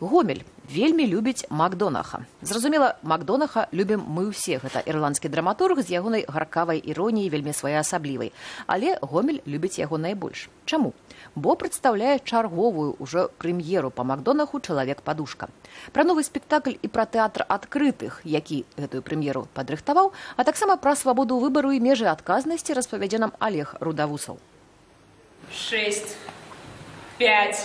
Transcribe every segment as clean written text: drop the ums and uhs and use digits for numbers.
Гомель вельмі любіць Макдонаха. Зразумела, Макдонаха любім мы ўсе. Гэта ірландскі драматург з ягонай гаркавай іроніяй, вельмі своеасаблівай. Але Гомель любіць яго найбольш. Чаму? Бо прадстаўляе чарговую ўжо прэм'еру па Макдонаху «Чалавек-падушка». Пра новы спектакль і пра Тэатр адкрытых, які гэтую прэм'еру падрыхтаваў, а таксама пра свабоду выбару і межы адказнасці распавядзе нам Алег Рудавусаў. Шесть, пять.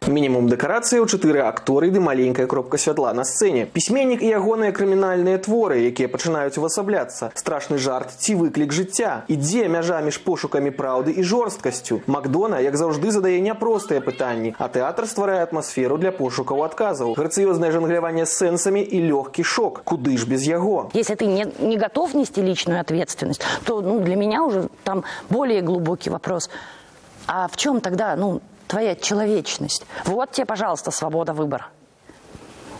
Мінімум дэкарацыяў, чатыры акторы ды маленькая кропка святла на сцэне. Пісьменнік і ягоныя крымінальныя творы, якія пачынаюць увасабляцца. Страшны жарт ці выклік жыцця. І дзе мяжа між пошукамі праўды і жорсткасцю? Макдона, як заўжды, задае няпростыя пытанні, а тэатр стварае атмасферу для пошукаў адказаў. Грацыёзнае жангляванне з сэнсамі і лёгкі шок. Куды ж без яго? Если ты не готов нести личную ответственность, то, ну, для меня уже там более глубокий вопрос. А в чем тогда, ну, твоя человечность? Вот тебе, пожалуйста, свобода выбора.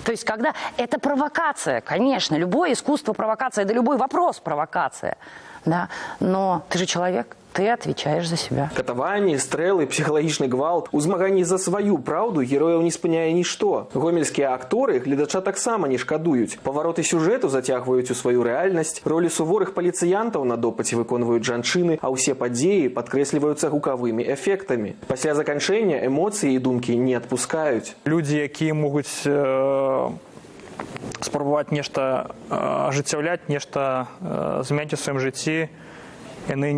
То есть, когда это провокация, конечно, любое искусство провокация, да любой вопрос провокация, да, но ты же человек, ты отвечаешь за себя. Катаванні, стрэлы, псіхалагічны гвалт. У змаганні за сваю праўду герояў не спыняе нішто. Гомельскія акторы гледача таксама не шкадуюць. Павароты сюжэту зацягваюць у сваю рэальнасць. Ролі суворых паліцыянтаў на допыце выконваюць жанчыны, а ўсе падзеі падкрэсліваюцца гукавымі эфектамі. Пасля заканчэння эмоцыі і думкі не адпускаюць. Людзі, якія могуць спрабаваць нешта ажыццяўляць, нешта змяняць у сваім жыцці, яны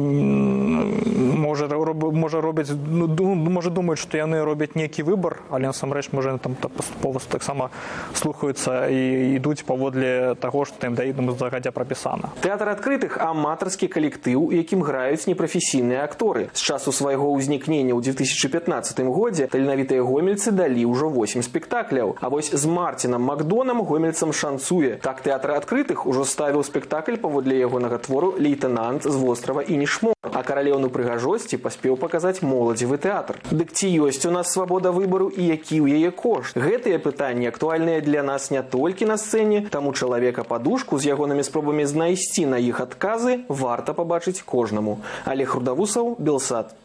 можа робяць, ну, можа, думаюць, што яны робяць нейкі выбар, але насамрэч, можа, яны там паступова таксама слухаюцца і ідуць паводле таго, што ім даідам загадзя прапісана. Тэатр адкрытых — аматарскі калектыў, у якім граюць непрафесійныя акторы. З часу свайго ўзнікнення ў 2015 годзе таленавітыя гомельцы далі ўжо 8 спектакляў. А вось з Марцінам Макдонам гомельцам шанцуе. Так, Тэатр адкрытых ужо ставіў спектакль паводле ягонага твору «Лейтенант з вострава Інішмор», а «Каралеўну прыгажосці» паспеў паказаць моладзевы тэатр. Дык ці ёсць у нас свабода выбару і які ў яе кошт? Гэтыя пытанні актуальныя для нас не толькі на сцэне, таму «Чалавека-падушку» з ягонымі спробамі знайсці на іх адказы варта пабачыць кожнаму. Алег Рудавусаў, Белсат.